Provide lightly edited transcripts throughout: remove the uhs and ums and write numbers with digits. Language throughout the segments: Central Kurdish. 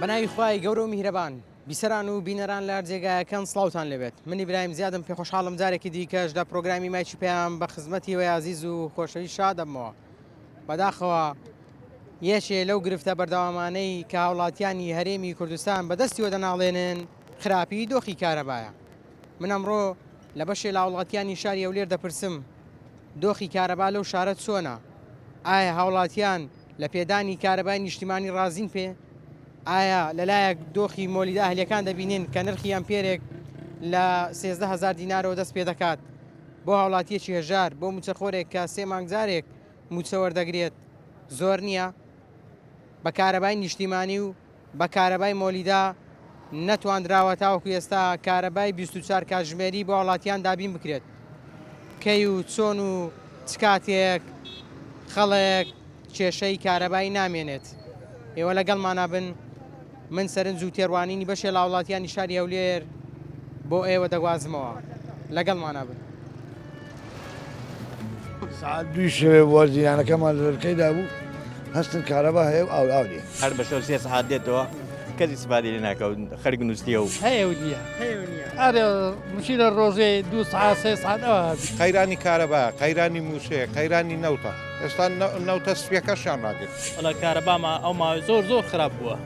بەناوی خوای گەورە و میهرەبان بیسەران و بینەران لە هەر جێگایەکەن سڵاوتان لێبێت من ئیبراهیم زیادم پێخۆشحاڵم جارێکی دیکەش لە پرۆگرامی مایکی پەیام بە خزمەتی وە ئازیز و خۆشەویست شادەبمەوە بەداخەوە یەکێ لەو گرفتە بەردەوامانەی کە هاوڵاتیانی هەرێمی کوردستان بەدەستیوە دەناڵێنن خراپی دۆخی کارەبایە من ئەمڕۆ لە بەشێ لە هاوڵاتیانی شاری هەولێر دەپرسم دۆخی کارەبا لەو شارە چۆنە؟ ئایا هاوڵاتیان لە پێدانی کارەبای نیشتیمانی ڕازین پێ؟ ئایا لەلایەک دۆخی مۆلیدە ئەهلیەکان دەبینین کە نرخی ئەمپێرێک لە 13 هەزار دینارەوە دەست پێدەکات بۆ هاوڵاتیەکی هەژار بۆ موچەخۆرێک کە سێ مانگ جارێک موچە وەردەگرێت زۆر نییە؟ بە کارەبای نیشتیمانی و بە کارەبای مۆلیدە نەتواندراوە تاوەکو ئێستا کارەبای 24 کاتژمێری بۆ هاوڵاتیان دابین بکرێت. کەی و چۆن و چ کاتێک خەڵک کێشەی کارەبای نامێنێت؟ ئێوە لەگەڵمانا بن، من سەرنج و تێڕوانینی بەشێ لە هاوڵاتیانی شاری هەولێر بۆ ئێوە دەگوازمەوە. لەگەڵمانا بن. سەعات دووی شەوێ بووە جیرانەکەمان لە دەرکەیدا بوو هەستن کارەبا هەیە و ئاو ئاو نیە. هەر بە شەو سێ سەعات دێتەوە کەس ئیستفادەی لێ ناکا و خەرک نووستیە و. هەیە و نییە. ئەرێ مشینە ڕۆژێ دوو سەعات سێ سەعات ئەوە هەبی. قەیرانی کارەبایە، قەیرانی مووچەیە، قەیرانی نەوتە، ئێستا نەوتە سپیەکەشیان ڕاگرت. وەڵا کارەبامان ئەو ماوەی زۆر زۆر خراپ بووە.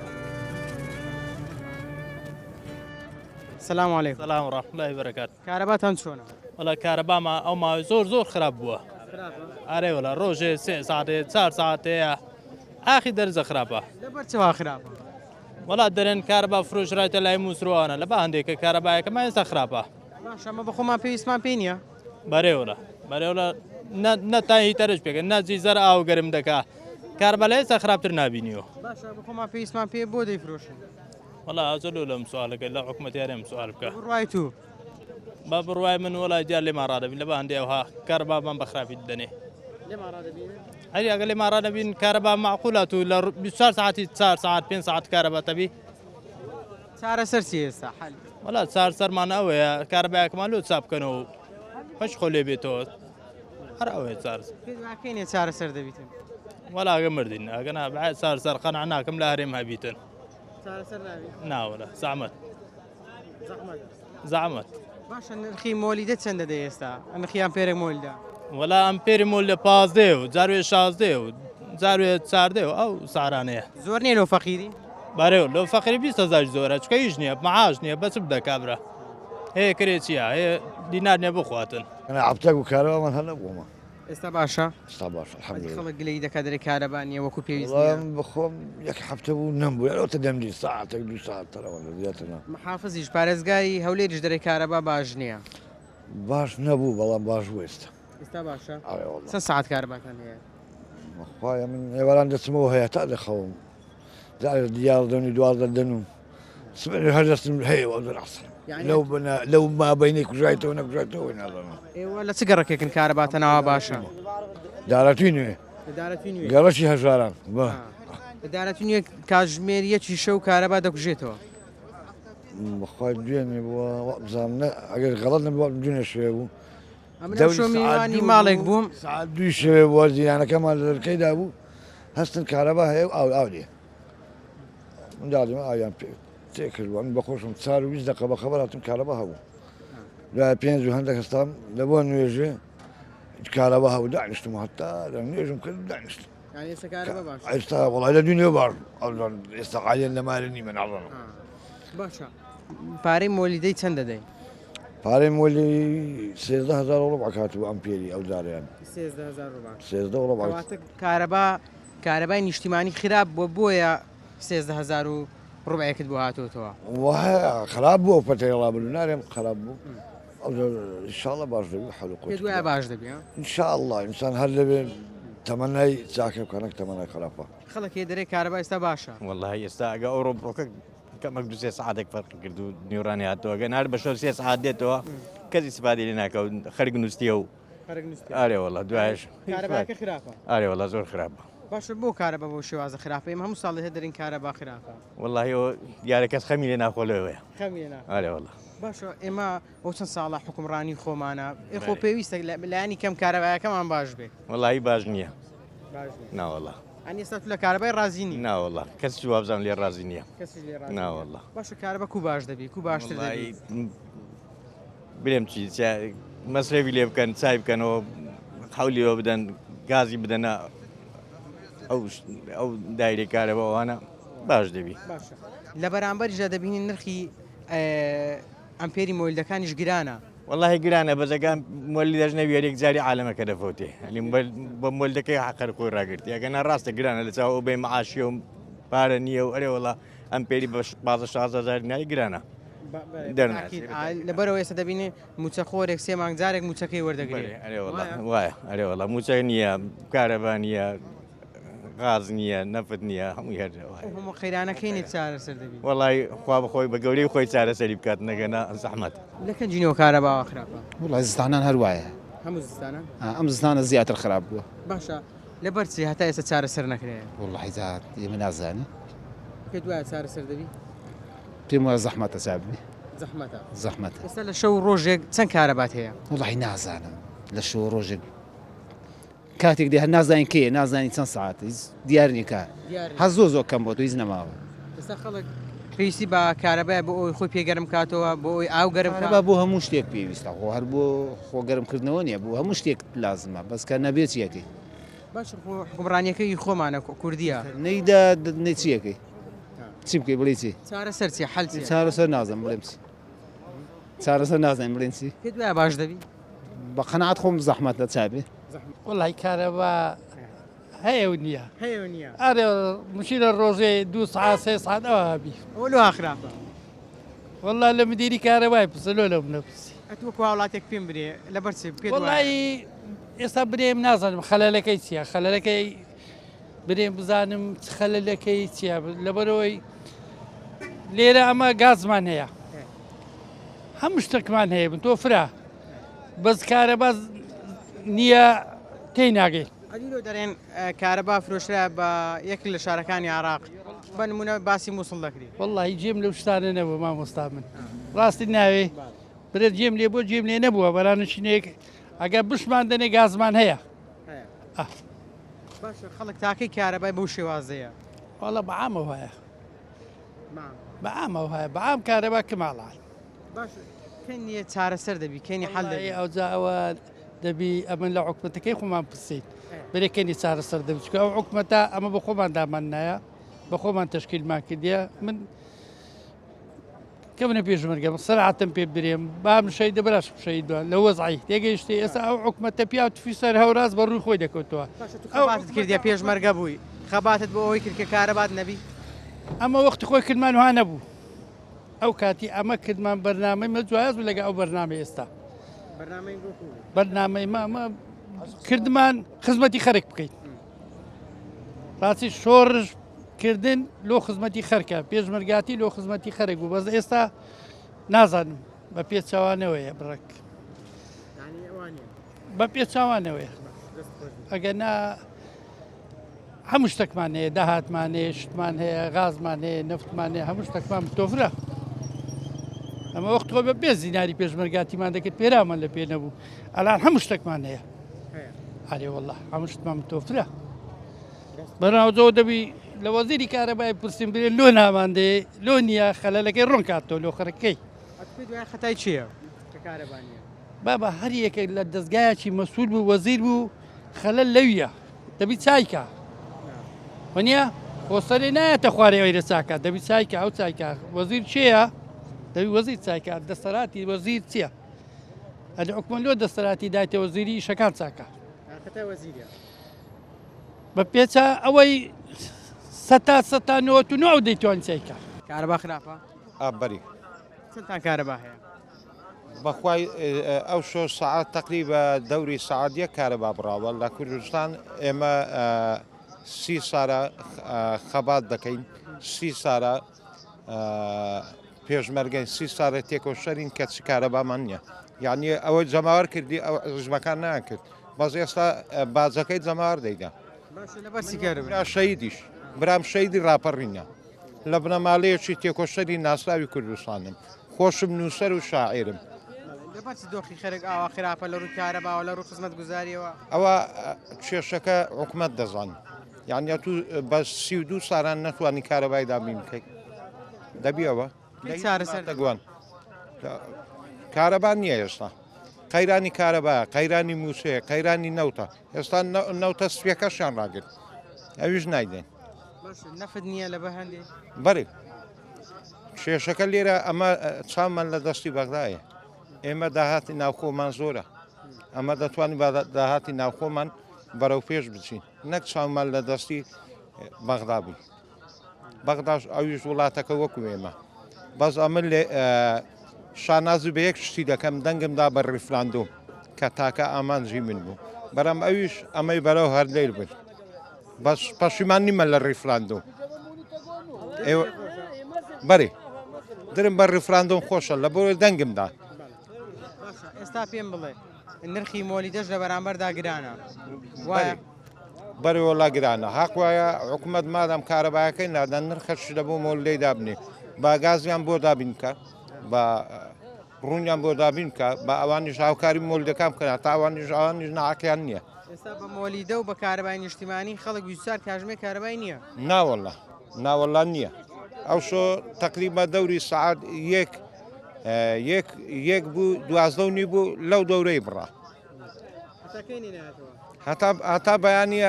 سلام علیکم. سلام و رحمە اللە برکات. کارەباتان چۆنە؟ وەڵا کارەبامان ئەو ماوەی زۆر زۆر خراپ بووە. ئەرێ وەڵا ڕۆژێ سێ ساعتێ چار ساعتەیە ئاخی دەرجە خراپە. لەبەر چ وا خراپە؟ وەڵا دەرێن کارەبا فرۆشرایتە لای موسروانە لە بە هەندێکە کارەبایەکەمان ئێستا خراپە. باشە ئەمە بە خۆمان پێویستمان پێی نییە؟ بەرێ وەڵا بەرێ وەڵا نە نە تا هیتەرش پێکە نە جیزەر ئاو گەرم دەکا کارەبا لە ئێستا خراپتر نابینیەوە. باشە بە خۆمان پێویستمان پێ بۆ دەیفرۆشن؟ وەڵا ئەجە لۆ لەم سوالەکە لە حکومەتی هەرێم سوال بکە. بڕوای تو. بە بڕوای من وەڵا دیار لێمان ڕادەبین لە بە هەندێ ئەوها کارەبامان بە خراپی دەدەنێ. لێمان ڕادەبین؟ ئەری ئەگەر لێمان ڕادەبین کارەبا مەعقولە تو لە 24 ساعتی 4 ساعت 5 ساعت کارەبا تەبی. چارەسەر چی ئێستا حەل؟ وەڵا چارەسەرمان ئەوەیە کارەبایەکمان لۆ چاپ بکەنەوە و پەش خۆ لێ بێتەوە هەر ئەوەیە چارەسەر. پێت واکەینێ چارەسەر دەبیتن؟ وەڵا ئەگە مردین ئەگە نا چارەسەر قەنع ناکەم لە هەرێم هەبیتن. چارەسەر نابی؟ ناوەلا زەحمەت. زەحمەت. زەحمەت. باشە نرخی مۆلیدە چەندە دە ئێستا؟ نرخی ئەمپێرێک مۆلیدە؟ وەلا ئەمپێری مۆلیدە پازدەیە و جاروێ شازدەیە و جاروێ چاردەیە و ئەو سعرانەیە. زۆر نییە لۆ فەقیری؟ بەرێ لۆ فەقیری 20 هەزار زۆرە چکە هیچ نییە معاش نییە بەچ بدە کابرا هەیە کرێ چییە هەیە دینار نییە بخواتن. ئەنا عەفتەک و کارەبامان هەر نەبوومە. ئێستا باشە؟ ئێستا باشە الحمدللە. خەڵک گلەیی دەکات دەرێ کارەبا نییە وەکو پێویست نییە. وەڵا من بەخۆم یەک هەفتە بوو نەمبوو ئەوتە دەمدی سەعاتێک دوو سەعات تەرەوەندە زیاتر نا. محافزیش پارێزگای هەولێریش دەرێ کارەبا باش نییە. باش نەبوو بەڵام باش بوو ئێستا. ئێستا باشە؟ ئەرێ وەڵا. چەند سەعات کارەباتان هەیە؟ خوایە من ئێواران دەچمەوە هەیە تا دەخەوم. جارێ 11 و 12 دەنوم سبەینێ هەر دەستم هەیە وە زۆر عەسر لەو بنا لەو مابینەی کوژایتەوە نەکوژایتەوە نازانم ئێوە لە چ گەڕەکێکن کارەباتە ناوە باشە دارەتوی نوێ دارەتوی نوێ گەڕەکی هەژاران بە دارەتوی نوێ کاتژمێر یەکی شەو کارەبا دەکوژێتەوە بەخوای دوێنێ بووە وابزانم نە ئەگەر غەڵەت نەبوو دوێنێ شوێ بوو ئەمن ئەمشۆ میوانی ماڵێک بووم سەعات دووی شەوێ بووە جیرانەکەمان لە دەرکەیدا بوو هەستن کارەبا هەیە و ئاو ئاو نیە منداڵی من ئاویان پێ تێکردووە من بەخۆشم چار و 20 دقە بە خەبەر هاتم کارەبا هەبوو دوای پێنج و هەندێک هەستام لە بۆ نوێژێ کارەبا هەبوو دانیشتم هەتا لە نوێژم کرد دانیشتم ئێستا وڵای لە دنیا باش ئێستا عالیان لە مارە نیمە ناڵم باشە پارەی مۆلیدەی چەند دەدەین؟ پارەی مۆلی سێزدە هەزار و ڕبع کات بوو ئەم پێری ئەو جارەیان. سێزدە هەزار و ڕبع. سێزدە و ڕبع. کەواتە کارەبا کارەبای نیشتیمانی خراپ بووە بۆیە سێزدە هەزار و ڕبعێکت بۆ هاتۆتەوە. وایە خراپ بوو ئەو پەتەی ڕابردوو نارێم خراپ بوو ئەو جار ان شاء الله باش دەبی حەل و قوتی پێت وایە باش دەبی ها؟ ان شاء الله ئینسان هەر دەبێ تەمەنای چاکە بکا نەک تەمەنای خراپە. خەڵک هەیە دەرێ کارەبا ئێستا باشە. وەڵاهی ئێستا ئەگە ئەو ڕۆبڕۆکە کەمەک دو سێ سەعاتێک فەرقی کرد و نیوڕانی هاتەوە گەن هەر بە شەو سێ سەعات دێتەوە کەس ئیسفادەی لێ ناکە و خەرک نووستیە و ئارێ وەڵا دوایش کارەباکە خراپە ئارێ وەڵا زۆر خراپە باشە بۆ کارەبا بەو شێوازە خراپە ئێمە هەموو ساڵێ هەر دەرین کارەبا خراپە وەڵاهی ئەوە دیارە کەس خەمی لێ ناخۆ لەوەیە خەمی لێ ناخۆ ئارێ وەڵا باشە ئێمە ئەو چەند ساڵە حوکمڕانی خۆمانە ئێ خۆ پێویستە لایەنی کەم کارەبایەکەمان باش بێت وەڵاهی باش نییە باش نییە ناوەڵا. ئەنی ئێستا تو لە کارەبای ڕازی نی؟ نا وەڵا کەس وابزانم لێ ڕازی نییە. کەسیش لێ ڕازی نییە. نا وەڵا. باشە کارەبا کو باش دەبی کو باشتر دەبی؟ برێم چی مەسرەفی لێ بکەن چای بکەنەوە حەولیەوە بدەن گازی بدەنە ئەو ئەو دایرەی کارەبا ئەوانە باش دەبی. باشە لە بەرامبەریشدا دەبینین نرخی ئەمپێری مۆلیدەکانیش گرانە. وەڵاهی گرانە بەس ئەگەر مۆلیدەش نەبی هەر یەکجاری عالەمەکە دەفەوتێ یانی بە مۆلیدەکەی حەقەر خۆی ڕاگرتی ئەگەر نا ڕاستە گرانە لە چاو ئەو بێ معاشیە و پارە نییە و ئەرێ وەڵا ئەمپێری بە 15 16 هەزار دیناری گرانە دەرناچێ. لەبەرەوە ئێستا دەبینی موچەخۆرێک سێ مانگ جارێک موچەکەی وەردەگرێ. ئەرێ وەڵا وایە ئەرێ وەڵا موچە نییە کارەبا نییە غاز نییە نەفت نییە هەمووی هەر ئەو هەموو قەیرانە کەی نێ چارەسەر دەبی؟ وەڵای خوا بەخۆی بە گەورەی خۆی چارەسەری بکات نەگەنا زەحمەت. لە کەنجینەوە کارەبا وا خراپە؟ وەڵای زستانان هەر وایە. هەموو زستانان؟ ئەم زستانە زیاتر خراپ بووە. باشە لەبەر چی هەتا ئێستا چارەسەر نەکرایە؟ وەڵای جا ئێمە نازانین. پێت وایە چارەسەر دەبی؟ پێم وایە زەحمەتە چاک بی. زەحمەتە؟ زەحمەتە. ئێستا لە شەو و ڕۆژێک چەند کارەبات هەیە؟ وەڵای نازانم لە شەو و ڕۆژێک کاتێک دێ هەر نازانین کێیە نازانین چەند سەعاتە هیچ دیار نییە کار هەر زۆر زۆر کەم بۆتەوە هیچ نەماوە. ئێستا خەڵک پێویستی بە کارەبایە بۆ ئەوەی خۆی پێ گەرم کاتەوە بۆ ئەوەی ئاو گەرم کارەبا بۆ هەموو شتێک پێویستە خۆ هەر بۆ خۆ گەرمکردنەوە نییە بۆ هەموو شتێک لازمە بەس کە نەبێ چیەکەی. باشە خۆ حوکمڕانیەکەی خۆمانە کوردیە. نەیدا نەی چیەکەی چی بکەی بڵێی چی؟ چارەسەر چیە حەل چیە؟ چارەسەر نازانم بڵێم چی چارەسەر نازانم بڵێن چی؟ پێت وایە باش دەبی؟ بە قەناعەت خۆم زەحمەتە چابێ. وەڵای کارەبا هەیە و نییە. هەیە و نییە. ئەرێ مشیلە ڕۆژێ دوو سعات سێ سعات ئەوە هەبی. ئەوە لۆ خراپە. وەڵا لە مدیری کارەبای پرسە لۆ لەو منە پرسی. ئەتوو وەکو هاوڵاتێک پێم برێ لەبەر چ پێت وایە؟ وەڵای ئێستا برێم نازانم خەلەلەکەی چییە خەلەلەکەی برێم بزانم چ خەلەلەکەی چییە لەبەرەوەی لێرە ئەمە گازمان هەیە هەموو شتێکمان هەیە بن تۆ فرە بەس کارەبا نییە تێی ناگەی. ئەدی لۆ دەرێن کارەبا فرۆشرا بە یەک لە شارەکانی عراق بە نمونە باسی مووسڵ دەکری. وەڵی جێم لەو شتانە نەبوو مامۆستا من ڕاستی ناوێ برێت جێم لێ بۆ جێم لێ نەبووە بەرانشینێک ئەگەر بشمان دەنێ گازمان هەیە باشە خەڵک تاکەی کارەبای بەو شێوازەیە وەڵا بەعامەوە هەیە بەعامەوە هەیە بەعام کارەبا کماڵان باشە کەنیە چارەسەر دەبی کەنی حەل دەبی ئەوجا ئەوە دەبی ئەمن لە حکومەتەکەی خۆمان پرسیت برێ کەنی چارەسەر دەبی چونکە ئەو حکومەتە ئەمە بە خۆمان دامان نایە بە خۆمان تەشکیلمان کردیە من کە منە پێشمەرگەم سەرعاتم پێ برێم بام شەیدە براش شەید بە لە وەزعی تێگەیشتی ئێستا ئەو حکومەتە پیا تفی سەر هەوراز بە ڕووی خۆی دەکەوتەوە خەباتت کردە پێشمەرگە بووی خەباتت بۆ ئەوەی کرد کە کارەبات نەبی ئەمە وەختی خۆی کردمان وها نەبوو ئەو کاتی ئەمە کردمان بەرنامەی مە جیاواز بوو لەگە ئەو بەرنامەی ئێستا بەرنامەی مە ئەمە کردمان خزمەتی خەرک بکەیت ڕاستی شۆڕش کردن لۆ خزمەتی خەرکە پێشمەرگاتی لۆ خزمەتی خەرک بوو بەس ئێستا نازانم بە پێچەوانەوەیە بڕک بە پێچوانەوەیە ئەگەر نا هەموو شتێکمان هەیە داهاتمان هەیە شتمان هەیە غازمان هەیە نەفتمان هەیە هەموو شتێکمان تۆفرە ئەمە وەخت خۆ بە بێ زیناری پێشمەرگاتیمان دەکرد پێرامان لە پێ نەبوو ئەلان هەموو شتێکمان هەیە ئەرێ والله هەموو شتمان تۆفرە بەناوجەوە دەبی لە وەزیری کارەبای پرسیم برێ لۆ نامان دێ لۆ نییە خەلەلەکەی ڕۆن کاتەوە لۆ خەرەکەی خەتای چییە کە کارەبا نییە؟ بابە هەر یەکێک لە دەستگایەکی مەسول بوو وەزیر بوو خەلەل لەویە دەبی چایکە وەنیە خۆسەرێ نایەتە خوارێ ئەوەی لە چاکە دەبی چایکە ئەو چایکە وەزیر چێە دەبی وەزیر چایکە دەسەراتی وەزیر چییە ئەدی حکومە لۆ دەسەراتی دایتە وەزیری ئیشەکان چاکە بە پێچە ئەوەی سەتا سەتا نۆت و نۆ ئەو دەیتوان چایکە کارەبا خراپە ئابەری چەندتان کارەبا هەیە؟ بەخوای ئەو شۆ سەعات تەقریبە دەوری سەعات یەک کارەبا بڕاوە لە کوردستان ئێمە سی سارە خەبات دەکەین سی سارە پێشمەرگەین سی سارە تێکۆشەرین کە چ کارەبامان نییە یعنی ئەوەی جەماوەر کردی ئەو ڕژمەکان ناکرد بەس ئێستا باجەکەی جەماوەر دەیدا شەیدیش برام شەیدی ڕاپەڕینە لە بنەماڵەیەکی تێکۆشەری ناسراوی کوردستانم خۆشم نووسەر و شاعیرم. لەبەر چ دۆخی خەرک ئاوا خراپە لە ڕووی کارەباوە لە ڕووی خزمەتگوزاریەوە؟ ئەوە کێشەکە حکومەت دەزانێت. یعنی ئەتوو بە 32 ساران نەتوانی کارەبای دابین بکەیت دەبیەوە چارەسەر دەگوان کارەبا نییە ئێستا قەیرانی کارەبا قەیرانی مووچەیە قەیرانی نەوتە ئێستا نەوتە سپیەکەشیان ڕاگرت ئەویش نایدەین نەفت نییە لە بەهندێ بەرێ کێشەکە لێرە ئەمە چاومان لە دەستی بەغدایە ئێمە داهاتی ناوخۆمان زۆرە ئەمە دەتوانین بە داهاتی ناوخۆمان بەرەو پێش بچین نەک چاومان لە دەستی بەغدا بووی بەغداش ئەویش وڵاتەکە وەکو ئێمە بەس ئەمن لێ شانازی بە یەک شتی دەکەم دەنگم دا بە ڕیفراندۆم کە تاکە ئامانجی من بوو بەرام ئەویش ئەمەی بەرەو هەرلیر برد بەس پەشیمان نیمە لە ڕیفراندۆم ئێوە بەرێ درم بە ڕیفراندۆم خۆشە لە بۆ دەنگم دا ئێستا پێم بڵێ نرخی مۆلیدەش لە بەرامبەردا گرانە وایە بەرێ وەڵا گرانە هەق وایە حکومەت مادام کارەبایەکەی نادەن نرخەش لە بۆ مۆلدەی دابنێ با گازیان بۆ دابین بکە با ڕوونیان بۆ دابین بکە با ئەوانیش هاوکاری مۆلدەکان بکەن تا ئەوانیش ئەوانیش ناعەقیان نییە. ئێستا بە مۆلیدە و بە کارەبای نیشتیمانی خەڵک 24 کاژمێر کارەبای نییە. ناوەڵا ناوەڵا نییە ئەوشۆ تەقریبا دەوری سەعات یەک یەک یەک بوو دوازدە و نیو بوو لەو دەورەی بڕا. هەتا بەیانی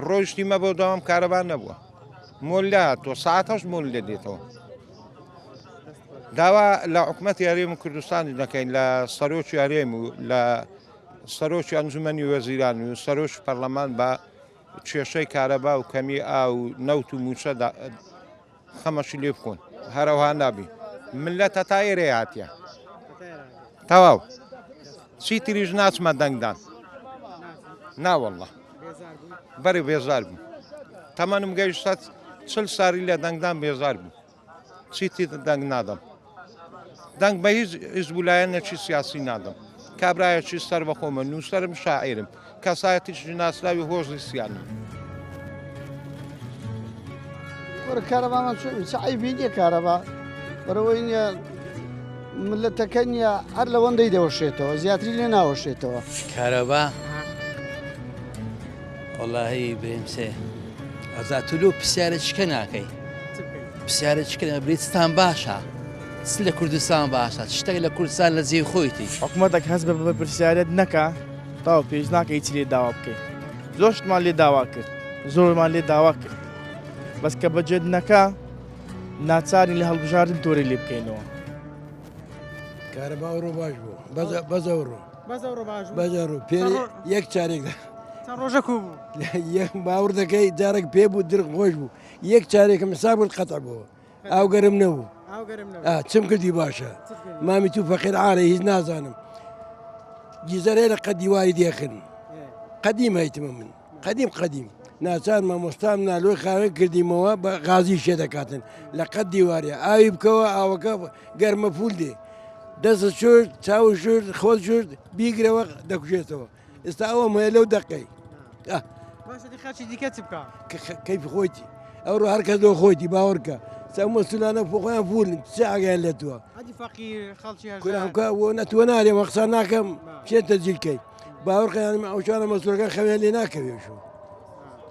ڕۆیشتیمە بۆ داوام کارەبا نەبووە مۆلە هاتووە ساعتەش مۆل لێ دێتەوە داوا لە حکوومەتی هەرێم و کوردستانی دەکەین لە سەرۆکی هەرێم و لە سەرۆکی ئەنجومەنی وەزیران و سەرۆکی پەرلەمان بە کێشەی کارەبا و کەمی ئاو و نەوت و موچە خەمەشی لێ بخۆن هەرەوها نابی ملەت هەتا ئێرەی هاتیە تەواو چیتریش ناچمە دەنگدان ناوەله بەرێ بێزار بوو تەمەنم گەیشتە چل ساری لە دەنگدان بێزار بوو چیتر دەنگ نادەم دەنگ بە هیچ حیزب و لایەنێکی سیاسی نادەم کابرایەکی سەربەخۆمە نووسەرم شاعیرم کەسایەتیی ناسراوی هۆزی سیانم. وەرە کارەبامان چۆن چ عەیبی نییە کارەبا بەرەوەی نییە ملەتەکە نییە هەر لەوەندەی دەوەشێتەوە زیاتری لێ ناوەشێتەوە. کارەبا وەڵاهی برێم سێ ئەزا تو لۆ پرسیارە چکە ناکەی پرسیارە چکە بریت ستان باشە چ لە کوردستان باشە شتێک لە کوردستان لە جێی خۆیتی. حکومەتەک هەست بە بەرپرسیارەت نەکا تاو پێویست ناکە هیچی لێ داوا بکەی زۆر شتمان لێ داوا کرد زۆرمان لێ داوا کرد بەس کە بەجێت نەکا ناچارین لە هەڵبژاردن تۆرەی لێ بکەینەوە. کارەبا ئەوڕۆ باش بوو بەس بەس ئەوڕۆ بەس ئەوڕۆ باش بوو بەس ئەوڕۆ پێ یەک چارێک چەند ڕۆژە کوو بوو یەک باوەڕ دەکەی جارێک پێ بوو درق خۆش بوو یەک چارێکم حساب کرد قەتع بوو ئاو گەرم نەبوو چم کردی باشە مامی تو فەقیر عارە هیچ نازانم گیزەرێ لە قەد دیواری دێخن قەدیم هەیتمە من قەدیم قەدیم ناچار مامۆستام نالۆی خاوێن کردیمەوە بە غازی شێ دەکاتن لە قەد دیوارە ئاوی بکەوە ئاوەکە گەرمە پول دێ دەست شورد چاو شورد خۆت شورد بیگرەوە دەکوژێتەوە ئێستا ئەوەم هەیە لەو دەقەی باشە دی خەرچی دیکە چ بکا کەیف خۆیتی ئەوڕۆ هەر کەس لۆ خۆیتی باوەڕکە ئەو مەسولانە بۆ خۆیان فولن چ ئاگایان لە تووە هەدی فەقیر خەڵکی هەژار کورانکە بۆ نەتوە نارێ وە قسە ناکەم چێ تەجیلکەی باوەڕکە یان ئەو شوانە مەسولەکان خەویان لێ ناکەوێ شو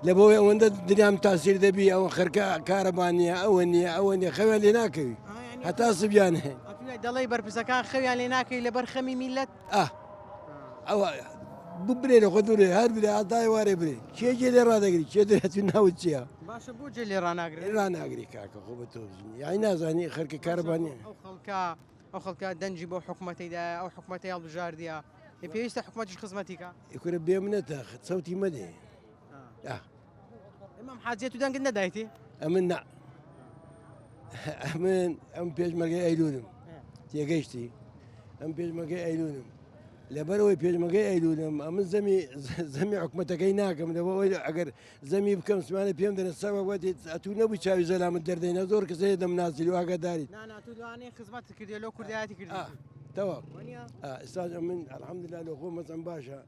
لە بۆی ئەوەندە دنیام تاسیر دەبی ئەوە خەرکە کارەبا نییە ئەوە نییە ئەوە نییە خەویان لێ ناکەوی هەتا سبیان هەیە دەڵێی بەرپرسەکان خەویان لێ ناکەی لەبەر خەمی میلەت ئاه ئەوە ببرێ لە خۆ دوورێ هەر برێ هەتا ئێوارێ برێ کێ جێ لێ ڕادەگری کێ دەرێت ناوت چییە باشە بۆ جێ لێ ڕاناگرن ڕاناگری کاکە خۆ بە تۆ بزنی یانی نازانی خەرکە کارەبا نییە ئەو خەڵکە ئەو خەڵکە دەنگی بۆ حکومەتەی دایە ئەو حکومەتەی هەڵبژاردیە ئێ پێویستە حکومەتیش خزمەتی کە کورە بێ منەتە چەوتی مەدێ ئاه ئیمام حاجیە تو دەنگت نەدایتی ئەمن نا ئەمن ئەم پێشمەرگەی ئەیلولم تێگەیشتی ئەم پێشمەرگەی ئەیلولم لەبەرەوەی پێشمەرگەی ئەیلولم ئەمن زەمی زەمی حکومەتەکەی ناکەم لەبەوەی ئەگەر زەمی بکەم سمانە پێم دەنە سەوە وەتی ئەتوو نەبووی چاوی زەلامت دەردەینە زۆر کەسێ دەمناسی و ئاگاداری نا نا تو لەوانەیە خزمەت کردێ لۆ کوردایەتی کردی تەواو ئێستا من الحمدلله لۆ خۆم مەزم باشە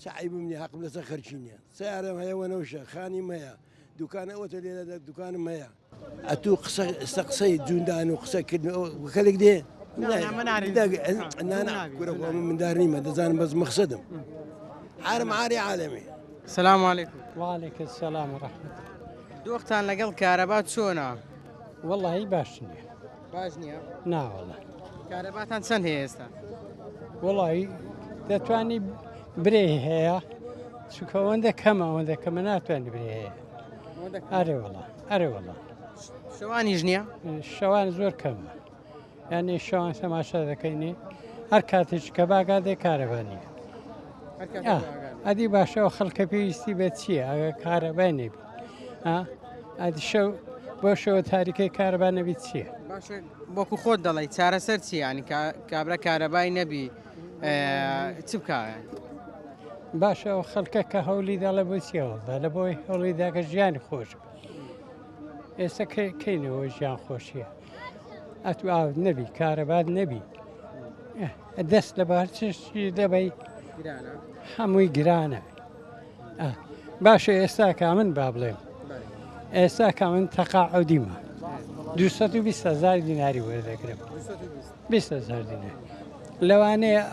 چ عەیبم نیە حەقم لەسەر خەرکی نیە سەیارەم هەیە وەنەوشە خانیم هەیە دوکانە ئەوەتە لێرە دوکانم هەیە ئەتوو قسە ئێستا قسەی جوندان و قسە کردن کەلک دێ مندار نیمە دەزانم بەس مەخسەدم عارم عاری عالەمی سلام علیکم. وعليك السلام ورحمة دۆختان لەگەڵ کارەبا چۆنە؟ وەڵی باش نییە باش نییە ناوەڵە کارەباتان چەند هەیە ئێستا؟ وەڵی دەتوانی برێ هەیە چونکە ئەوەندە کەمە ئەوەندە کەمە ناتوانانی برێ هەیە ئەرێ وەڵا ئەرێ وەڵا شەوانیش نییە؟ شەوان زۆر کەمە یعنی شەوان تەماشا دەکەینی هەر کاتێک کە باگا دێ کارەبا نییە ئەدی باشەوە خەڵکە پێویستی بە چییە ئەگە کارەبای نەبی ئەدی شەو بۆ شەوە تاریکەی کارەبا نەبی چییە؟ باشە وەکو خۆت دەڵێی چارەسەر چییە ینی کابرا کارەبای نەبی چ بکە؟ باشە ئەو خەڵکە کە هەولی داڵە بۆ چی هەوڵدا لە بۆی هەوڵی داکە ژیانی خۆش ئێستا کەینەوە ژیان خۆشیە ئەتو ئاوت نەبی کارەبات نەبی دەست لە بار چشتی دەبەی هەمووی گرانە باشە ئێستا کا من با بڵێم ئێستا کا من تەقاعودیمە 220 هزار دیناری وەردەگرم 20 هزار دینار لەوانەیە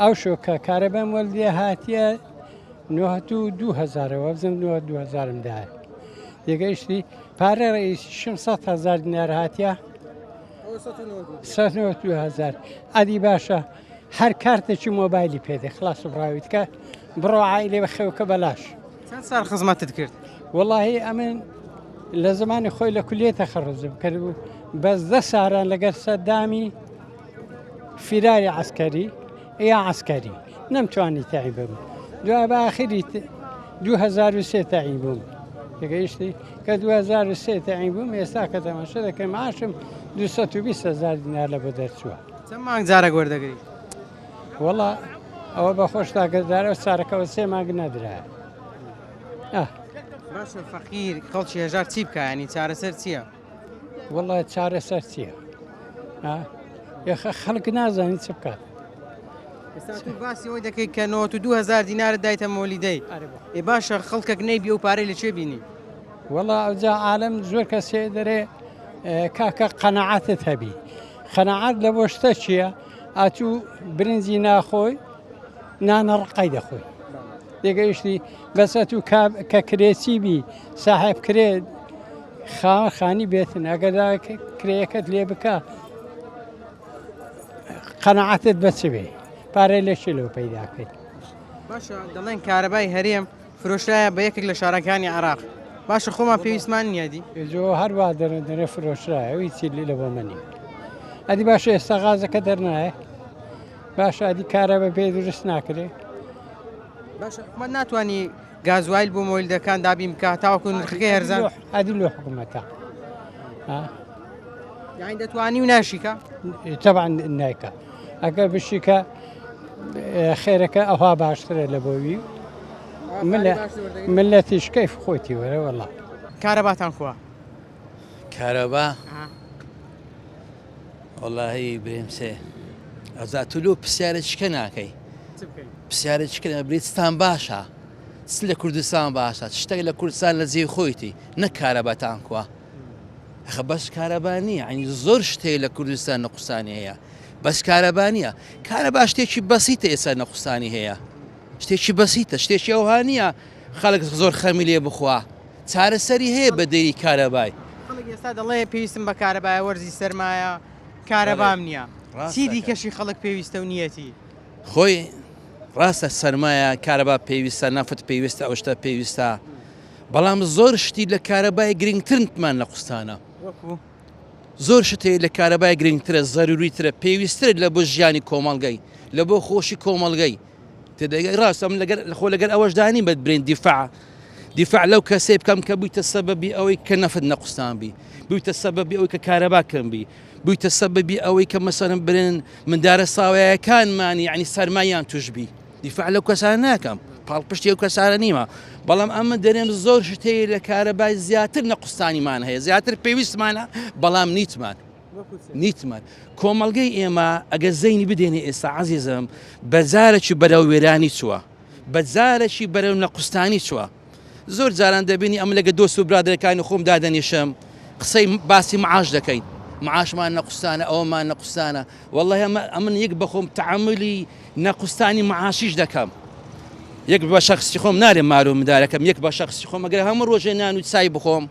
ئەو شۆکە کارەبەم وەلدێ هاتیە 92 هزارەوە بزم 92 هزارم دایە تێگەیشتی پارە ڕئیسیشم 100 هزار دینار هاتیە 192 هزار ئەدی باشە هەر کارتێکی مۆبایلی پێدێ خلاص و بڕاویت کە بڕۆ عیلێ بە خێوکە بەلاش چەند ساڵ خزمەتت کرد؟ وەڵاهی ئەمن لە زمانی خۆی لە کولیە تەخەڕوجم کرد بوو بەس دە ساران لەگەر سەدامی فیراری عسکەری یا عسکەری نەمتوانی تەعی بم دوای بە ئاخری 2003 تەعی بووم تێگەیشتی کە 2003 تەعی بووم ئێستا کە تەماشا دەکەم معاشم 220 هزار دینار لە بۆ دەرچووە چەند مانگ جارێک وەردەگری؟ وەڵا ئەوە بە خۆش تاگەردارە و سارەکەەوە سێ مانگ نەدرا. باشە فەقیر خەڵکی هەژار چی بکە ینی چارەسەر چییە؟ وەڵا چارەسەر چییە؟ یاخە خەڵک نازانین چ بکات. باسی ئەوەی دەکەیت کە 92 هزار دینارت دایتە مۆلیدەی ئێ باشە خەڵکێک نەیبی ئەو پارەی لە چێ بینی؟ وەڵا ئەوجا عالم زۆر کەسێ دەرێ کاکە قەنەعاتت هەبی قەناعەت لە بۆ شتە چییە؟ ئەتوو برنجی ناخۆی نانە ڕقای دەخۆی تێگەیشتی بەس ئەتوو کە کرێچی بی ساحێب کرێ خاوەن خانی بێتن ئەگەر کرێیەکەت لێ بکە قەناعەتت بە چ بێ پارەی لە چی لەو پەیداکەی باشە دەڵێن کارەبای هەرێم فرۆشرایە بە یەکێک لە شارەکانی عێراق باشە خۆمان پێویستمان نییە دی جۆ هەروە دەرە دەرە فرۆشرایە ئەوی چی لە بۆ منی ئەدی باشە ئێستا غازەکە دەرنایە باشە ئەدی کارە بە پێ دروست ناکرێ باشە حکومەت ناتوانانی گازوایل بۆ مۆلیدەکان دابین بکە تاوەکو نرخەکەی هەرزان ئەدی لۆ حکومەتە یانی دەتوانی و ناشیکە تەبعا نایکە ئەگەر بشیکە خێرەکە ئەوها باشترە لە بۆوی ملەتیش کەیف خۆیتی وەرە وەڵا. کارەباتان کوا؟ کارەبا وەڵاهی برێم سێ ئەزا تو لۆ پرسیارە چکە ناکەی پرسیارە چکە بریت ستان باشە چ لە کوردستان باشە شتێک لە کوردستان لە جێی خۆیتی نە کارەباتان کوا ئەخە بەس کارەبا نییە ئەنی زۆر شتەیە لە کوردستان نەقوسانی هەیە بەس کارەبا نییە کارەبا شتێکی بەسیتە ئێستا نەقوسانی هەیە شتێکی بەسیتە شتێکی ئەوها نییە خەڵک زۆر خەمی لێ بخوا چارەسەری هەیە بە دەری کارەبای خەڵک ئێستا دەڵێ پێویستم بە کارەبایە وەرزی سەرمایە کارەبام نییە چی دیکەشی خەڵک پێویستە و نیەتی خۆی ڕاستە سەرمایە کارەبا پێویستە نەفت پێویستە ئەو شتە پێویستە بەڵام زۆر شتی لە کارەبای گرنگترمان لە قوستانە زۆر شت هەیە لە کارەبای گرنگترە زەروری ترە پێویستترە لە بۆ ژیانی کۆمەڵگەی لە بۆ خۆشی کۆمەڵگەی تێدەگەی ڕاستە من لەگەر خۆ لەگەر ئەوەشدا نیم بە برێن دیفاع دیفاع لەو کەسەی بکەم کە بوویتە سەبەبی ئەوەی کە نەفت نەقوستان بی بوویتە سەبەبی ئەوەی کە کارەبا کەم بی بوویتە سەبەبی ئەوەی کە مەسەرم برێن مندارە ساوایەکانمان یعنی سەرمایان توش بی دیفاع لەو کەسانە ناکەم پاڵپشتی ئەو کەسانە نیمە بەڵام ئەمە دەرێم زۆر شت هەیە لە کارەبای زیاتر نەقوستانیمان هەیە زیاتر پێویستمانە بەڵام نیتمان نیتمان کۆمەڵگەی ئێمە ئەگەر زەینی بدێنێ ئێستا عزیزم بەجارێکی بەرەو وێرانی چووە بەجارێکی بەرەو نەقوستانی چووە زۆر جاران دەبینی ئەم لەگە دۆست و برادەرەکانی خۆم دادەنیشم قسەی باسی معاش دەکەین معاشمان نەقوستانە ئەومان نەقوستانە واللهی ئەمە ئەمن یەک بەخۆم تەعەمولی نەقوستانی معاشیش دەکەم. یەک بە شەخسی خۆم نارێم مار و مندارەکەم یەک بە شەخسی خۆم ئەگەر هەموو ڕۆژێ نان و چای بخۆم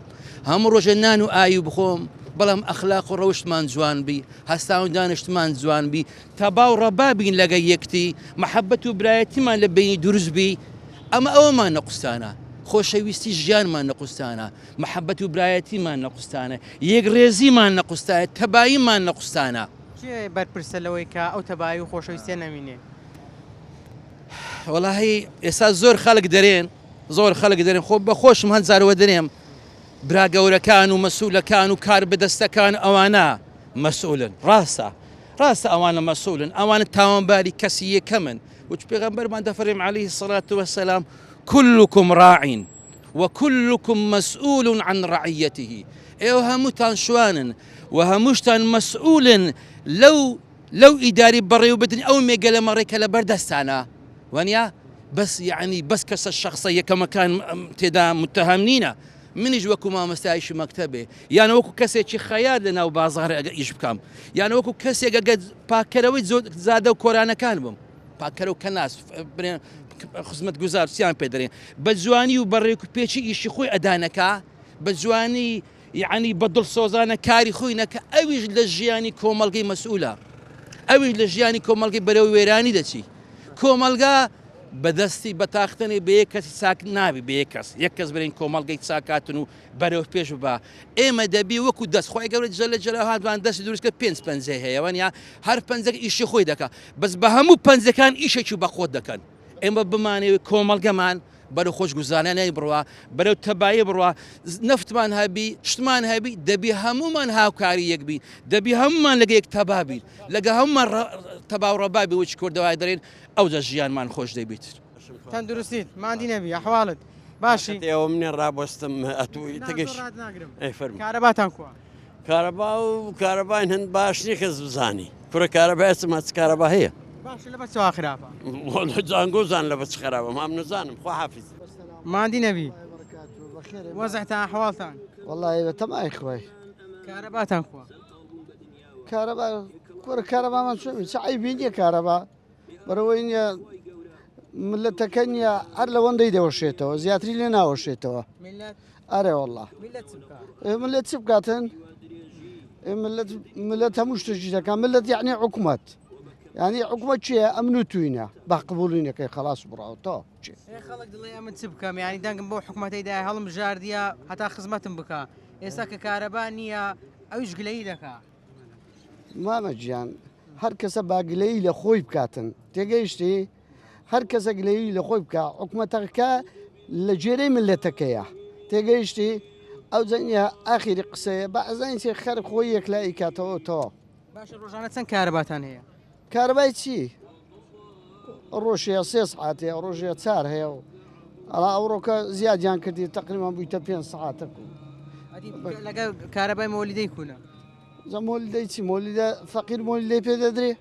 هەموو ڕۆژێ نان و ئاوی بخۆم بەڵام ئەخلاق و ڕەوشتمان جوان بی هەستا و دانیشتمان جوان بی تەبا و ڕەبا بین لەگە یەکتی مەحەبەت و برایەتیمان لە بینی دروست بی ئەمە ئەوەمان نەقوستانە خۆشەویستی ژیانمان نەقوستانە مەحەبەت و برایەتیمان نەقوستانە یەکڕێزیمان نەقوستایە تەباییمان نەقوستانە. کێ بەرپرسە لەوەی کە ئەو تەبایی و خۆشەویستیە نەمینێ؟ وەڵاهی ئێستا زۆر خەڵک دەرێن زۆر خەڵک دەرێن خۆ بە خۆشم هەند جارەوە دەرێم برا گەورەکان و مەسولەکان و کار بەدەستەکان ئەوانە مەسئولن ڕاستە ڕاستە ئەوانە مەسئولن ئەوانە تاوانباری کەسی یەکەمن وچ پێغەمبەرمان دەفەرمێ عەلەیهی سەڵات وەسەلام کلکم ڕاعین وکلکم مسئول عن رعیته ئێوە هەمووتان شوانن و هەمووشتان مەسئولن لەو لەو ئیداری بەڕێوەبردنی ئەو مێگەلە مەڕێک کە لەبەر دەستانە وانە بەس یعنی بەس کەسە شخصە یەکەمەکان تێدا متهم نینە منیش وەکو مامۆستایشی مەکتەبێ یان وەکو کەسێکی خەیات لە ناو بازار ئەگە ئیش بکەم یان وەکو کەسێک ئەگە پاکەرەوەی زادە و کۆرانەکان بم پاکەرە و کەناس خزمەت گوزار چیان پێ دەرێن بە جوانی و بەڕێک و پێچی ئیشی خۆی ئەدانەکە بە جوانی یعنی بە دڵسۆزانە کاری خۆی نەکە ئەویش لە ژیانی کۆمەڵگەی مەسئولە ئەویش لە ژیانی کۆمەڵگەی بەرەو وێرانی دەچی کۆمەڵگا بەدەستی بەتاختنی بە یەک کەسی چاک نابی بە یەک کەس یەک کەس برین کۆمەڵگەی چاکاتن و بەرەو پێش ببا ئێمە دەبی وەکو دەست خۆی گەورە جل جلاله هاتوان دەستی دروست کرد پێنج پەنجەی هەیە وانە هەر پەنجەک ئیشی خۆی دەکا بەس بە هەموو پەنجەکان ئیشێکی بەقوت دەکەن ئێمە بمانەوێت کۆمەڵگەمان بەرەو خۆشگوزارانەی بڕوا بەرەو تەبایی بڕوا نەفتمان هەبی شتمان هەبی دەبی هەمومان هاوکاری یەک بین دەبی هەمومان لەگە یەک تەبا بین لەگە هەمومان تەبا و ڕەبا بی وچ کوردەوای دەرێن ئەوجا ژیانمان خۆش دەبیت. تەندروستیت ماندی نەبی ئەحواڵت باشی؟ ئێوە منێ ڕابەستم ئەتوو تگەش کارەباتان کووە؟ کارەبا و کارەباین هەند باش نیە کەس بزانی کورە کارەبا ئێستا ماچ کارەبا هەیە باشە لە بەچ وا خراپە زانگۆ زان لە بەچ خراپە مام نزانم خوا حافیز ماندی نەبی وەزعتان ئەحواڵتان وەڵی بە تەمای خوای کارەباتان خوا کارەبا کورە کارەبامان چۆن چ عەیبی نییە کارەبا بەرەوەی نییە ملەتەکە نییە هەر لەوەندەی دەوەشێتەوە زیاتری لێ ناوەشێتەوە ئەرێ والله ملت چ بکاتن ملت ملت هەموو شتێکی دەکات ملت یعنی حکومت یعنی حکومت چییە ئەمن و توینە بە قبوڵینەکەی خلاص بڕاوتەوە خەڵک دڵێ ئەمن چ بکەم یعنی دەنگم بۆ حکومەتەی دای هەڵم ژاردیە هەتا خزمەتم بکە ئێستا کە کارەبا نییە ئەویش گلەیی دەکا مامە گیان هەر کەسە با گلەیی لە خۆی بکاتن تێگەیشتی هەر کەسە گلەیی لە خۆی بکە حکومەتەکە لە گێرەی ملەتەکەیە تێگەیشتی ئەو جەنیە ئاخیری قسەیە بە ئەزانین چێ خەر خۆی یەکلایی کاتەوە تەواو باشە ڕۆژانە چەند کارەباتان هەیە کارەبای چی ڕۆژێ سێ سعات هەیە ڕۆژێ چار هەیە و ئەڵا ئەوڕۆکە زیادیان کردی تقریبان بوویتە پێ سعاتەک و لەگەڵ کارەبای مۆلیدەی کوونە جا مۆلیدەی چی مۆلیدە فەقیر مۆلیدەی پێ دەدرێ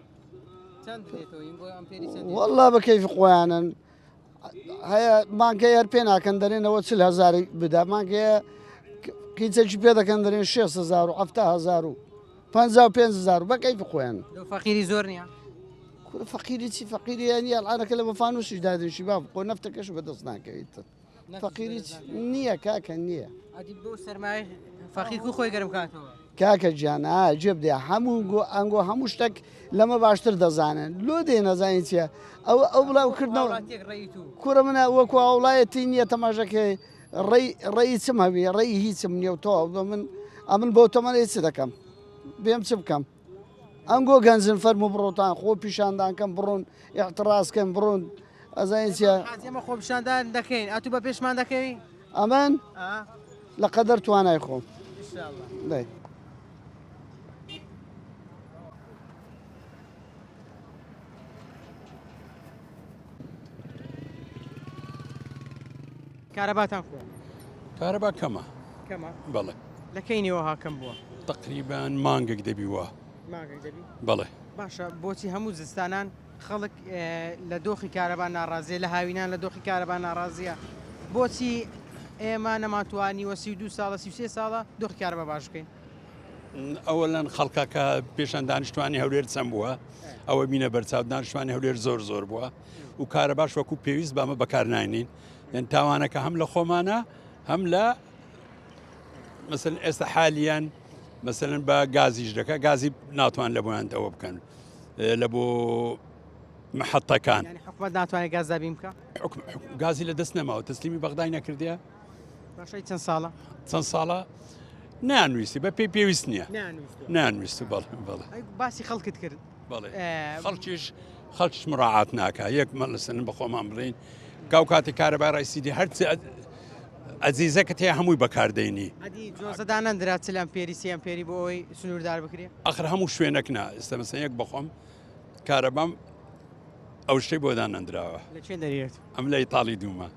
والله بە کەیفی خۆیانن هەیە مانگەی هەر پێ ناکەن دەرێنەوە چل هزاری بدا مانگەیە قیچێکی پێ دەکەن دەرێن 6 هزار و هزار و 55 هزار بە کەیفی خۆیان فەقیری زۆر نییە کورە فەقیری چی فەقیری یانی ئەلعانەکە لە بەفانوسیش دادنیشی باب خۆ نەفتەکەش بەدەست ناکەویت فەقیری نییە کاکە نییە ئەدی بۆ سەرمایە فەقیر کو خۆی گەرم کاتەوە کاکە گیان ئا جێ بدە هەموو گۆ ئەنگۆ هەموو شتێک لەمە باشتر دەزانن لۆ دێ نەزانین چییە ئەو ئەو بڵاو کردنەوە کوڕە منە وەکو هاوڵایەتی نییە تەماشەکەی ڕێی ڕێی چم هەبی ڕێی هیچم نییە و تەواو بە من ئەمن بۆ تەمەنی چ دەکەم بێم چ بکەم ئەنگۆ گەنجن فەرموو بڕۆتان خۆ پیشاندان کەم بڕۆن اعتراض کەن بڕۆن ئەزانین چیە حاجی ئێمە خۆپیشاندان دەکەین ئەتوو بە پێشمان دەکەوی ئەمن لە قەدەر توانای خۆم ئینشاءاللە. کارەباتان کووە؟ کارەبا کەمە. کەمە؟ بەڵێ. لە کەی نیوە ها کەم بووە؟ تەقریبەن مانگێک دەبی وا. مانگێک دەبی؟ بەڵێ. باشە بۆچی هەموو زستانان خەڵک لە دۆخی کارەبا ناڕازیە لە هاوینان لە دۆخی کارەبا ناڕازیە بۆچی ئێمە نەمانتوانیوە 32 ساڵە 33 ساڵە دۆخی کارەبا باش بکەین؟ ئەوەلەن خەڵکەکە پێشان دانیشتوانی هەولێر چەند بووە ئەوە بینە بەرچاو دانیشتوانی هەولێر زۆر زۆر بووە. و کارەباش وەکو پێویست بامە بەکار ناینین یان تاوانەکە هەم لە خۆمانە هەم لە مەسن ئێستا حالیان مەسەن بە گازیش دەکە گازی ناتوان لە بۆیان ئەوە بکەن لە بۆ محەتەکان حکومت ناتوانێت گاز دابین بکە گازی لە دەست نەماوە تەسلیمی بەغدای نەکردە باشەی چەند ساڵە چەند ساڵە نانویستی بە پێی پێویست نییە نانویست بەڵێ بەڵێ باسی خەڵکت کرد بەڵێ خەڵکیش خەڵکیش مراعات ناکە یەک مەلسن بە خۆمان بڵین کاو کاتی کارەبای ڕیسیدی هەرچی ئەزیزەکەت هەیە هەمووی بەکاردێنی جۆزە دانەندرا چ لەم پێری سیان پێری بۆ ئەوەی سنووردار بکرێ ئەخر هەموو شوێنێک نا ئێستا مەسەن یەک بەخۆم کارەبام ئەو شتەی بۆ دانەندراوە لە چێن دەریێت ئەم لە ئیتاڵی دوومە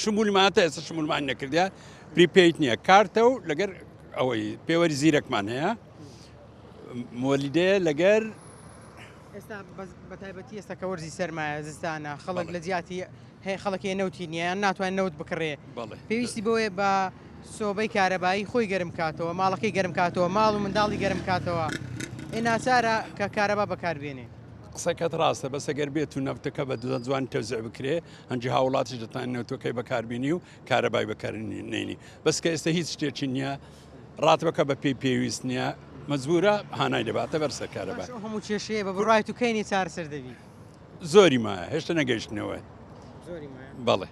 شمولمان تا ئێستا شمولمان نەکردیا پریپیت نییە کارتە و لەگەر ئەوەی پێوەری زیرەکمان هەیە مۆلیدەیە لەگەر ئێستا بە تایبەتی ئێستا کە وەرزی سەرمایە زستانە خەڵک لە جیاتی هەیە خەڵک هەیە نەوتی نییە یان ناتوانێت نەوت بکڕێ پێویستی بەوەیە بە سۆبەی کارەبایی خۆی گەرم کاتەوە ماڵەکەی گەرم کاتەوە ماڵ و منداڵی گەرم کاتەوە ئێ ناچارە کە کارەبا بەکاربێنێ. قسەکەت ڕاستە بەس ئەگەر بێت و نەوتەکە بە جوانی تەوزیع بکرێ هەنجی هاوڵاتیش دەتوانێت نەوتەکەی بەکاربینی و کارەبای بەکارنینی بەس کە ئێستا هیچ شتێکی نییە ڕاتبەکە بە پێی پێویست نییە مەجبورە هانای دەباتە بەر سەر کارەبا. باشە ئەو هەموو کێشەیە بە بڕوای تو کەینی چارەسەر دەبی؟ زۆری مایە هێشتا نەگەیشتنەوە. زۆری مایە؟ بەڵێ.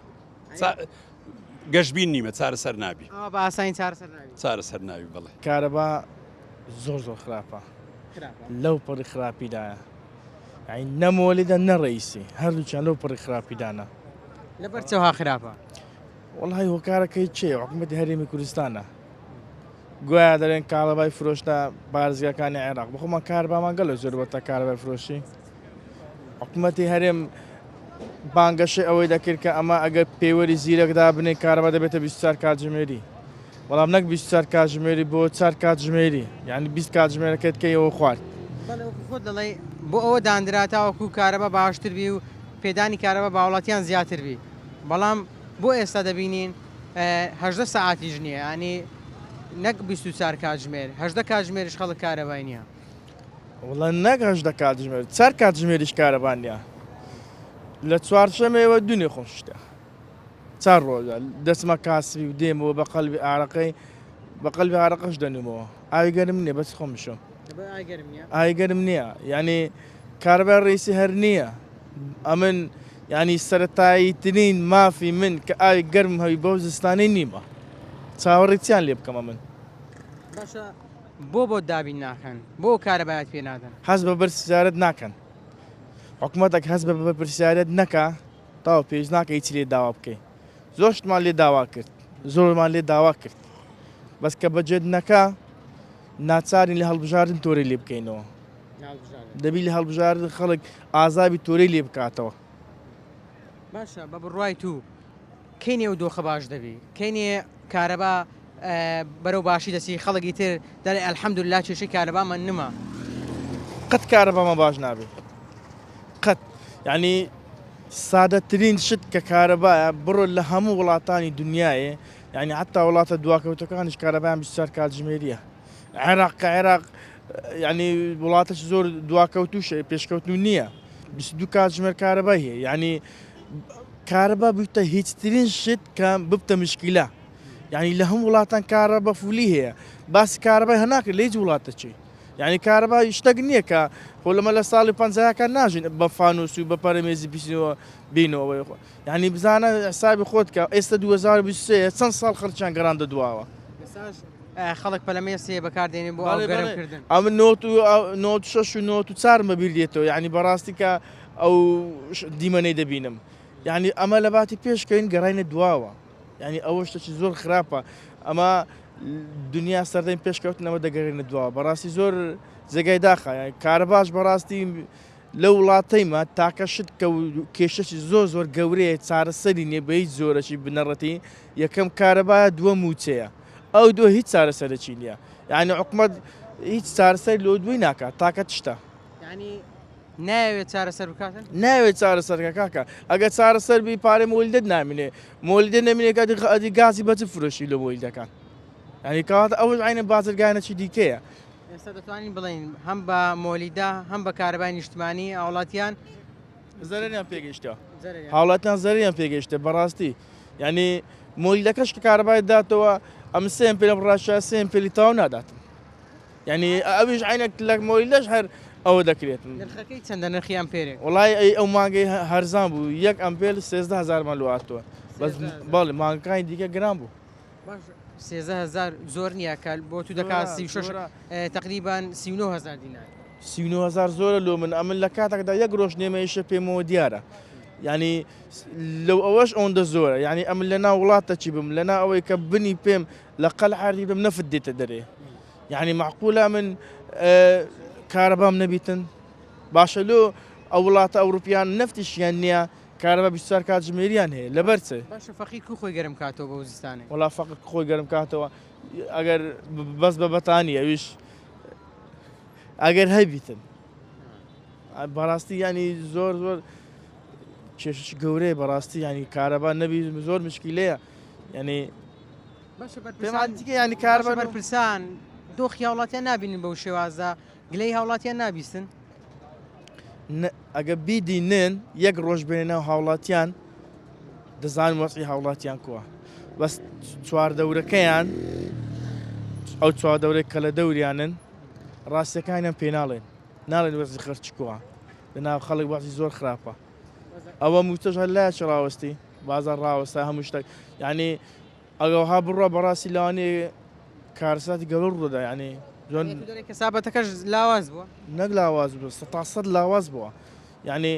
گەشبین نیمە چارەسەر نابی. ئەوە بە ئاسانی چارەسەر نابی. چارەسەر نابی بەڵێ. کارەبا زۆر زۆر خراپە لەو پەڕی خراپیدایە یعنی نە مۆلیدە نە ڕئیسی هەردووکیان لەو پەڕی خراپیدانە. لەبەر چەوها خراپە؟ وەڵی هۆکارەکەی چێ حکوومەتی هەرێمی کوردستانە گوایە دەڵێن کاڵەبای فرۆشتە بارزگاکانی عێراق بەخۆمان کاربامان گەلە زۆر بەتە کارەبای فرۆشی حکوومەتی هەرێم بانگەشەی ئەوەی دەکرد کە ئەمە ئەگەر پێوەری زیرەک دابنێ کارەبا دەبێتە 24 کاتژمێری بەڵام نەک 24 کاتژمێری بۆ 4 کاتژمێری یعنی 20 کاتژمێرەکەت کەیەوە خوارد. بەڵێ وەکو خۆت دەڵێی بۆ ئەوە داندرا تاوەکو کارەبا باشتر بی و پێدانی کارەبا بە هاوڵاتیان زیاتر بی بەڵام بۆ ئێستا دەبینین 18 سەعاتیش نییە ینی نەک 24 کاتژمێر 18 کاتژمێریش خەڵک کارەبای نییە. وەڵا نەک 18 کاتژمێر چار کاتژمێریش کارەبا نییە لە چوارشەمێوە دونێ خۆم شتە چار ڕۆژە دەچمە کاسبی و دێمەوە بە قەلبی ئارەقەی بە قەلبی ئارەقەش دەنومەوە ئاوی گەرم نییە بەس خۆم بشۆم ئاوی گەرم نییە یعنی کارەبای ڕیسی هەر نییە ئەمن یعنی سەتایی ترین مافی من کە ئاوی گەرم هەوی بەو زستانی نیمە چاوەڕێ چیان لێ بکەمە من باشە بۆ بۆت دابین ناکەن؟ بۆ کارەبایت پێ نادەن؟ هەست بە بەرپرسیارەت ناکەن. حکومەتێک هەست بە بەرپرسیارەت نەکا تەواو پێویست ناکە هیچی لێ داوا بکەی. زۆر شتمان لێ داوا کرد، زۆرمان لێ داوا کرد. بەس کە بەجێت نەکا ناچارین لە هەڵبژاردن تۆرەی لێ بکەینەوە. دەبی لە هەڵبژاردن خەڵک ئازابی تۆرەی لێ بکاتەوە. باشە بە بڕوای تو کەی ئەو دۆخە باش دەبی؟ کەینێ کارەبا بەرەو باشی دەچی خەڵک ئیتر دەڵێ الحمدللە کێشەی کارەبامان نما. قەت کارەبامان باش نابێ قەت یعنی سادەترین شت کە کارەبایە بڕۆ لە هەموو وڵاتانی دنیاە یعنی حتا وڵاتە دواکەوتەکانیش کارەبایان 24 کاتژمێریە عێراق کە عێراق یعنی وڵاتەش زۆر دواکەوتوش پێشکەوتن نییە 22 کاتژمێر کارەبای هەیە یعنی کارەبا بوویتە هیچترین شت کە ببتە مشکلە یعنی لە هەموو وڵاتان کارەبا فولی هەیە باسی کارەبای هەناکرێت لە هیچ وڵاتە چی یعنی کارەبا شتێک نییە کە خۆ لەمە لە ساڵی پەنجاکان ناژین بە فانوس و بە پەرەمێزی پیسەوە بینەوە خۆ یعنی بزانە حسابی خۆت کە ئێستا 2023 چەند ساڵ خەڵکیان گەڕاندە دواوە خەڵک پەلەمێسێ بەکاردێنێ بۆ ئاو گەرمکردن ئەمن 96 و 94 بەبیر دێتەوە یعنی بەڕاستی کە ئەو دیمەنەی دەبینم یعنی ئەمە لە باتی پێشکەین گەڕینە دواوە یعنی ئەوە شتێکی زۆر خراپە ئەمە دنیا سەردەمی پێشکەوتنەوە دەگەڕێنە دواوە بەڕاستی زۆر جێگای داخە یعنی کارەباش بەڕاستی لە وڵاتەیمە تاکە شت کە کێشەکی زۆر زۆر گەورەیە چارەسەری نیە بە هیچ زۆرەکی بنەڕەتی یەکەم کارەبایە دووە موچەیە ئەو دووە هیچ چارەسەرەکی نییە یعنی حکومەت هیچ چارەسەری لۆ دووی ناکات تاکە شتە یعنی نایەوێت چارەسەر بکاتن؟ نایەوێت چارەسەر کە کاکە ئەگەر چارەسەر بی پارەی مۆلیدەت نامینێ مۆلیدە نەمینێ کە ئەدی گازی بە چ فرۆشی لە مۆلیدەکان یعنی کەواتە ئەوەش عینە بازرگانەکی دیکەیە. ئێستا دەتوانین بڵێین هەم بە مۆلیدە هەم بە کارەبای نیشتمانی هاوڵاتیان. زەرەریان پێگەیشتە هاوڵاتیان زەرەریان پێگەیشتە بەڕاستی یعنی مۆلیدەکەش کە کارەبای داتەوە ئەم سێم پێ ڕاشە سێم پێلی تاو ناداتن یعنی ئەویش عینەک لە مۆلیدەش هەر ئەوە دەکرێت نرخەکەی چەندە نرخی ئەمپێرێک وڵی ئەی ئەو مانگەی هەرزان بوو یەک ئەمپێل سێزدە هەزارمان لۆ هاتووە بەس بەڵێ مانگەکانی دیکە گران بوو 13 هزار زۆر نییە کە بۆ تو دەکات 36 تقریبان 39 هزار دینار. 39 هزار زۆرە لۆ من ئەمن لە کاتێکدا یەک ڕۆژ نێمەیشە پێمەوە دیارە یعنی لەو ئەوەش ئەوەندە زۆرە یعنی ئەمن لە ناو وڵاتە چی بم لە ناو ئەوەی کە بنی پێم لە قەل عردی بم نەفت دێتە دەرێ یعنی معقولە من کارەبام نەبیتن باشە لۆ ئەو وڵاتە ئەوروپیان نەفتیشیان نییە کارەبا 24 کاتژمێریان هەیە لەبەر چ؟ باشە فەقیر کو خۆی گەرم کاتەوە بەو زستانەی؟ وەڵا فەقیر کو خۆی گەرم کاتەوە ئەگەر بەس بە بەتانی ئەویش ئەگەر هەبیتن بەڕاستی ینی زۆر زۆر کێشش گەورەیە بەڕاستی ینی کارەبا نەبی زۆر مشکیلەیە ینی باشە بەرپرسان ینی کار بەرپرسان دۆخی هاوڵاتیان نابینن بەو شێوازە گلەی هاوڵاتیان نابیستن؟ ئەگە بیدینن یەک ڕۆژ بێنە ناو هاوڵاتیان دەزان وەزعی هاوڵاتیان کووە بەس چواردەورەکەیان ئەو چواردەورەی کە لە دەوریانن ڕاستەکانیان پێناڵێن ناڵێن وەزی خەرچ کووە لە ناو خەڵک وەزی زۆر خراپە ئەوە موچەش هەر لایەکی ڕاوەستی بازار ڕاوەستا هەموو شتێک یعنی ئەگەر ها بڕوا بەڕاستی لەوانەیە کارەساتی گەورە ڕوودەدا یعنی جۆن کەسابەتەکەش لاواز بووە نەک لاواز بوو سەتا سەد لاواز بووە یعنی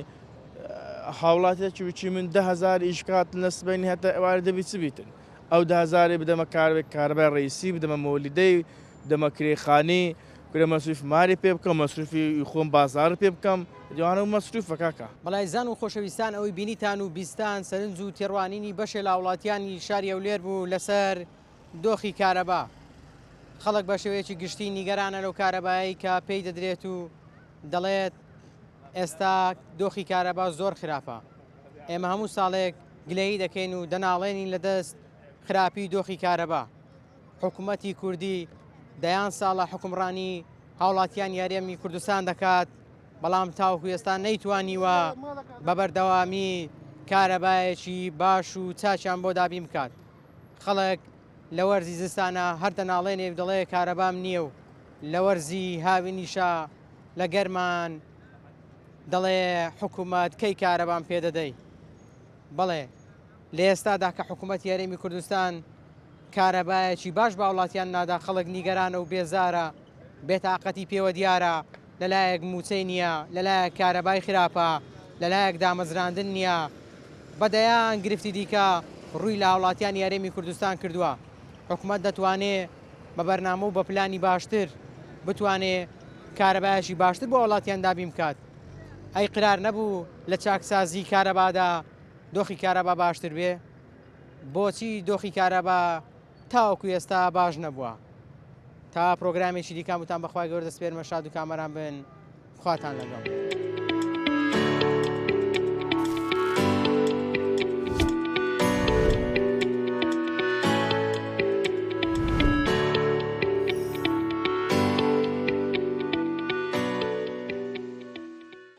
هاوڵاتێکی وچی من دههزار ئیش کات لە سبەینی هەتا ئێوارە دەبی چ بیتن ئەو دههزارێ بدەمە کارێک کارەبای ڕئیسی بدەمە مۆلیدەی بدەمە کرێخانی کرێ مەسروف ماری پێ بکەم مەسروفی خۆم بازار پێ بکەم دیوانە و مەسروفە کاکە. بەڵایزان و خۆشەویستان ئەوەی بینیتان و بیستان سەرنج و تێڕوانینی بەشێ لە هاوڵاتیانی شاری هەولێر بوو لەسەر دۆخی کارەبا. خەڵک بە شێوەیەکی گشتی نیگەرانە لەو کارەبایەی کە پێی دەدرێت و دەڵێت ئێستا دۆخی کارەبا زۆر خراپە. ئێمە هەموو ساڵێک گلەیی دەکەین و دەناڵێنین لەدەست خراپی دۆخی کارەبا. حکومەتی کوردی دەیان ساڵە حوکمڕانی هاوڵاتیانی هەرێمی کوردستان دەکات، بەڵام تاوەکو ئێستا نەیتوانیوە بە بەردەوامی کارەبایەکی باش و چاکیان بۆ دابین بکات. خەڵک لە وەرزی زستانە هەر دەناڵێنێ و دەڵێ کارەبام نییە و لە وەرزی هاوینیشا لە گەرمان دەڵێ حکومەت کەی کارەبام پێدەدەی؟ بەڵێ لە ئێستادا کە حکوومەتی هەرێمی کوردستان کارەبایەکی باش بە هاوڵاتیان نادا خەڵک نیگەرانە و بێزارە، بێتاقەتی پێوە دیارە، لەلایەک مووچەی نییە، لەلایەک کارەبای خراپە، لەلایەک دامەزراندن نییە، بە دەیان گرفتی دیکە ڕووی لە هاوڵاتیانی هەرێمی کوردستان کردووە. حکومەت دەتوانێ بە بەرنامە و بە پلانی باشتر بتوانێ کارەبایەکی باشتر بۆ هاوڵاتیان دابین بکات. ئەی قرار نەبوو لە چاکسازی کارەبادا دۆخی کارەبا باشتر بێ؟ بۆچی دۆخی کارەبا تاوەکو ئێستا باش نەبووە؟ تا پرۆگرامێکی دیکە هەمووتان بەخوای گەورە دەسپێرمە شاد و کامەران بن خواتان لەگەڵ.